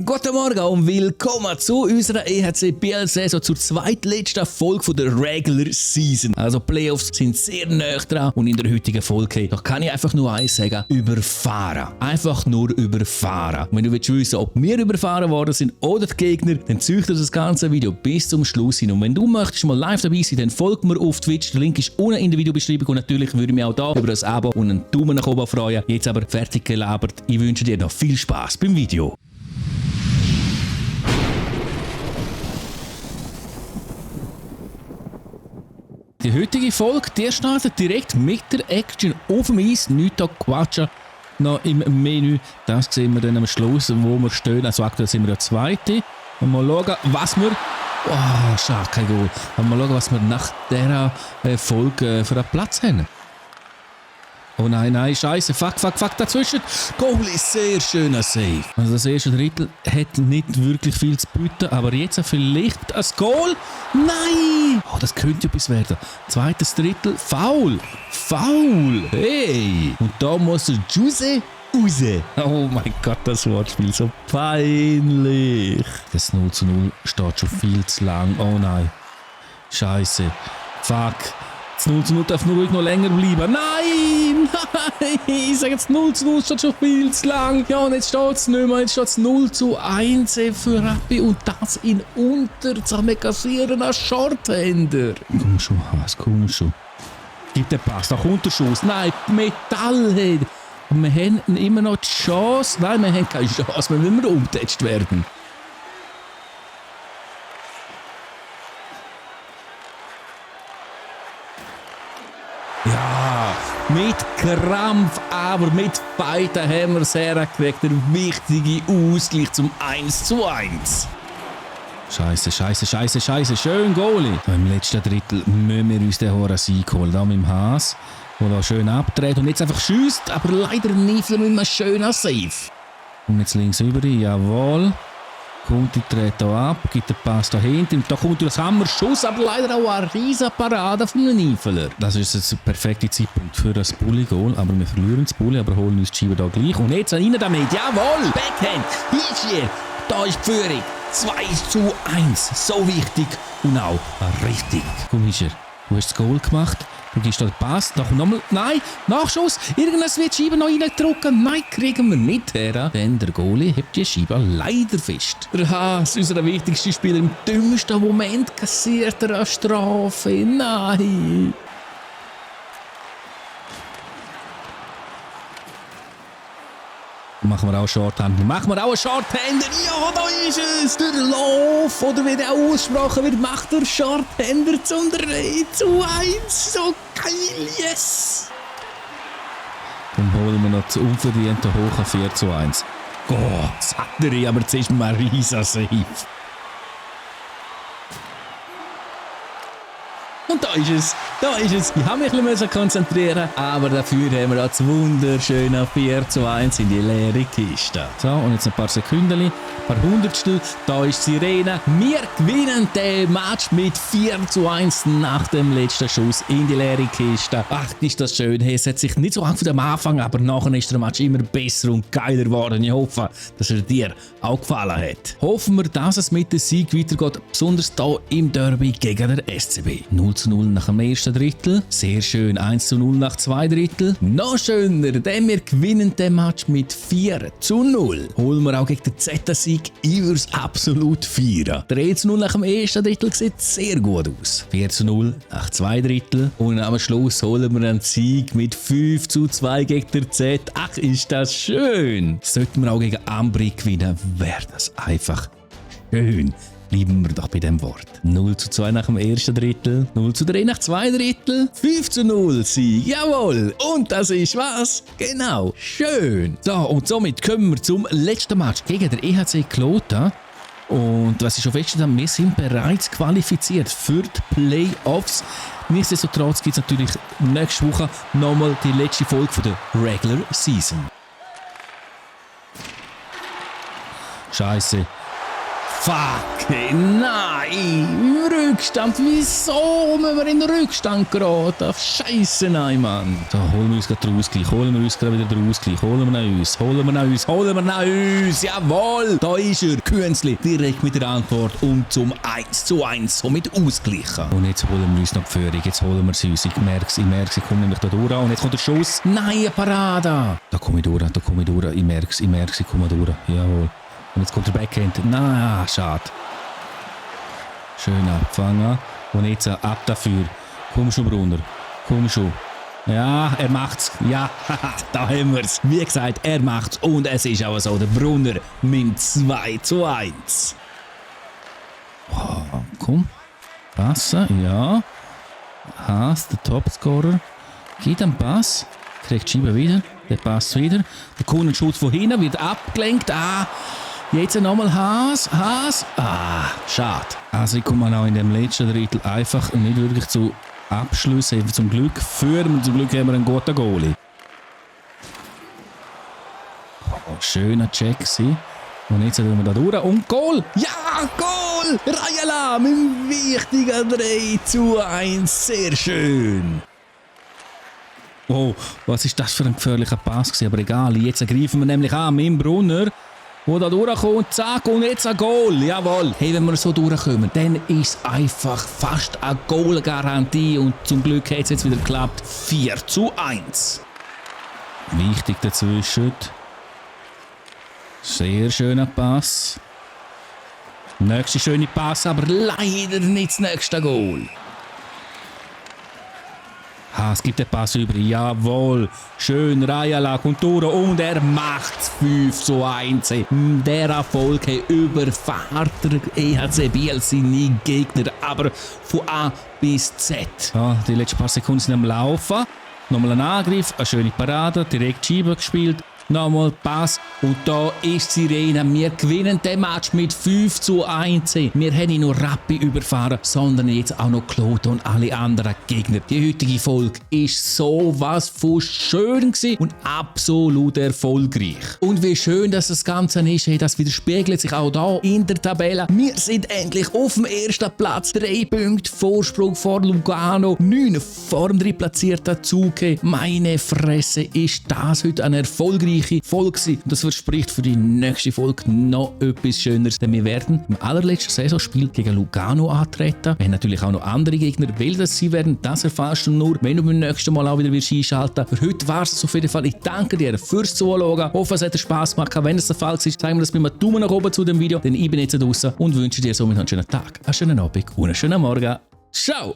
Guten Morgen und willkommen zu unserer EHC-BL-Saison, zur zweitletzten Folge der Regular Season. Also Playoffs sind sehr nah dran und in der heutigen Folge, da kann ich einfach nur eins sagen: überfahren. Einfach nur überfahren. Und wenn du wissen willst, ob wir überfahren worden sind oder die Gegner, dann züchte das ganze Video bis zum Schluss hin. Und wenn du möchtest mal live dabei sein, dann folg mir auf Twitch. Der Link ist unten in der Videobeschreibung und natürlich würde ich mich auch da über ein Abo und einen Daumen nach oben freuen. Jetzt aber fertig gelabert. Ich wünsche dir noch viel Spaß beim Video. Die heutige Folge, die startet direkt mit der Action auf dem Eis. Nichts da quatschen. Noch im Menü. Das sehen wir dann am Schluss, wo wir stehen. Also aktuell sind wir der Zweite. Und mal schauen, was wir... Oh, schade, kein Goal. Und mal schauen, was wir nach dieser Folge für einen Platz haben. Oh nein, scheiße, fuck, dazwischen. Goal ist sehr schöner Save. Also das erste Drittel hat nicht wirklich viel zu bieten, aber jetzt vielleicht ein Goal. Nein! Oh, das könnte etwas werden. Zweites Drittel, Foul. Hey! Und da muss der Juse raus. Oh mein Gott, das Wortspiel, so peinlich. Das 0:0 steht schon viel zu lang. Oh nein. Scheiße. Fuck. Das 0:0 darf nur ruhig noch länger bleiben. Nein! Ich sage jetzt 0:0 steht schon viel zu lang. Ja, und jetzt steht es nicht mehr. Jetzt steht es 0:1 für Rappi und das in Unterzahl kassieren als Shorthänder. Komm schon, Haas, komm schon. Gib den Pass, da kommt der Schuss. Nein, Metallhead. Und wir haben immer noch die Chance. Nein, wir haben keine Chance. Wir müssen umgetatscht werden. Ja, mit Krampf, aber mit beiden haben wir es hergekriegt. Der wichtige Ausgleich zum 1:1. Scheiße. Schön, Goalie. Im letzten Drittel müssen wir uns den hohen Sieg holen. Da mit dem Haas, der da schön abdreht und jetzt einfach schießt, aber leider nicht mit einem schönen Save. Und jetzt links über, jawohl. Kunti dreht hier ab, gibt den Pass da hinten und da kommt durch das Hammerschuss, aber leider auch eine riesen Parade von einem Eifeler. Das ist jetzt der perfekte Zeitpunkt für das Bulli-Goal, aber wir verlieren das Bulli, aber holen uns die Scheibe da gleich. Und jetzt rein damit, jawohl, Backhand, hier, da ist die Führung, 2:1, so wichtig und auch richtig. Komm, Hischer, du hast das Goal gemacht. Du gibst da den Pass, da kommt nochmal, nein, Nachschuss, irgendwas wird die Scheibe noch reindrücken, nein, kriegen wir nicht her, denn der Goalie hebt die Scheibe leider fest. Der Haas, unser wichtigster Spieler, im dümmsten Moment kassiert er eine Strafe, nein. Machen wir auch Shorthänder. Ja, da ist es. Der Lauf, oder wie der ausgesprochen wird, macht der Shorthänder zum 3:1. So geil, yes. Dann holen wir noch das unverdiente hohe 4:1. Gott, sagt er, aber jetzt ist mal ein riesen Save. Und da ist es. Ich habe mich ein bisschen konzentrieren, aber dafür haben wir das wunderschöne 4:1 in die leere Kiste. So, und jetzt ein paar Sekunden, ein paar Hundertstel. Da ist die Sirene. Wir gewinnen den Match mit 4:1 nach dem letzten Schuss in die leere Kiste. Ach, ist das schön. Hey, es hat sich nicht so angefangen am Anfang, aber nachher ist der Match immer besser und geiler geworden. Ich hoffe, dass er dir auch gefallen hat. Hoffen wir, dass es mit dem Sieg weitergeht, besonders hier im Derby gegen den SCB. 0:0 nach dem ersten Drittel. Sehr schön, 1:0 nach 2 Drittel. Noch schöner, denn wir gewinnen den Match mit 4:0. Holen wir auch gegen den Z-Sieg, ich würde es absolut feiern. 3:0 nach dem ersten Drittel sieht sehr gut aus. 4:0 nach 2 Drittel. Und am Schluss holen wir einen Sieg mit 5:2 gegen den Z. Ach, ist das schön. Sollten wir auch gegen Ambri gewinnen, wäre das einfach schön. Bleiben wir doch bei dem Wort. 0:2 nach dem ersten Drittel, 0:3 nach 2 Drittel, 5:0 Sieg, jawohl! Und das ist was? Genau, schön! So, und somit kommen wir zum letzten Match gegen den EHC Kloten. Und was ich schon festgestellt habe, wir sind bereits qualifiziert für die Playoffs. Nichtsdestotrotz gibt es natürlich nächste Woche nochmal die letzte Folge von der Regular Season. Scheiße. fuck, nein, im Rückstand, wieso müssen wir in den Rückstand geraten? Scheisse, nein, Mann. So, holen wir uns gerade den Ausgleich, holen wir uns gerade wieder den Ausgleich, holen wir ihn uns, holen wir ihn uns, holen wir ihn uns, jawohl, da ist er, Künzli, direkt mit der Antwort und zum 1:1 somit ausgleichen. Und jetzt holen wir uns noch die Führung, jetzt holen wir sie uns, ich merke es, ich komme nämlich da durch und jetzt kommt der Schuss, nein, eine Parade. Da komme ich durch, ich merke es, ich komme durch, jawohl. Und jetzt kommt der Backhand. Na, schade. Schön abgefangen. Und jetzt ab dafür. Komm schon, Brunner. Komm schon. Ja, er macht's. Ja, da haben wir's. Wie gesagt, er macht's. Und es ist auch so, der Brunner mit 2:1. Oh, komm. Passen, ja. Haas, der Topscorer. Geht am Pass. Kriegt die Scheibe wieder. Der Pass wieder. Der Kuhnenschutz von hinten wird abgelenkt. Jetzt nochmal Haas. Schade. Also ich komme auch in dem letzten Drittel einfach nicht wirklich zu Abschlüssen. Zum Glück führen wir, zum Glück haben wir einen guten Goalie. Oh, schöner Check. Und jetzt sind wir da durch. Und Goal! Ja, Goal! Rajala mit dem wichtigen 3:1. Sehr schön. Oh, was ist das für ein gefährlicher Pass gewesen? Aber egal, jetzt greifen wir nämlich an mit dem Brunner, wo da durchkommt, zack, und jetzt ein Goal, jawohl. Hey, wenn wir so durchkommen, dann ist es einfach fast eine Goal-Garantie und zum Glück hat es jetzt wieder geklappt. 4:1. Wichtig dazwischen. Sehr schöner Pass. Nächste schöne Pass, aber leider nicht das nächste Goal. Es gibt den Pass über, jawohl, schön, Rajala kommt durch und er macht 5:1. Der Erfolg überfährt der EHC Biel seine Gegner, aber von A bis Z. Ja, die letzten paar Sekunden sind am Laufen, nochmal ein Angriff, eine schöne Parade, direkt Scheibe gespielt. Nochmal Pass und da ist Sirena. Wir gewinnen den Match mit 5:1. Wir haben nicht nur Rappi überfahren, sondern jetzt auch noch Kloten und alle anderen Gegner. Die heutige Folge ist sowas von schön gewesen und absolut erfolgreich. Und wie schön, dass das Ganze ist, das widerspiegelt sich auch da in der Tabelle. Wir sind endlich auf dem ersten Platz. 3 Punkte Vorsprung vor Lugano. 9 vor dem drittplatzierten Zuge. Meine Fresse, ist das heute eine erfolgreiche Folge gewesen. Und das verspricht für die nächste Folge noch etwas Schöneres, denn wir werden im allerletzten Saisonspiel gegen Lugano antreten. Wir haben natürlich auch noch andere Gegner, welche sie werden. Das erfährst du nur, wenn du beim nächsten Mal auch wieder einschalten wirst. Für heute war es auf jeden Fall. Ich danke dir fürs Zuschauen. Ich hoffe, es hat dir Spass gemacht. Wenn es der Fall ist, zeig mir das mit einem Daumen nach oben zu dem Video, denn ich bin jetzt draußen und wünsche dir somit einen schönen Tag, einen schönen Abend und einen schönen Morgen. Ciao!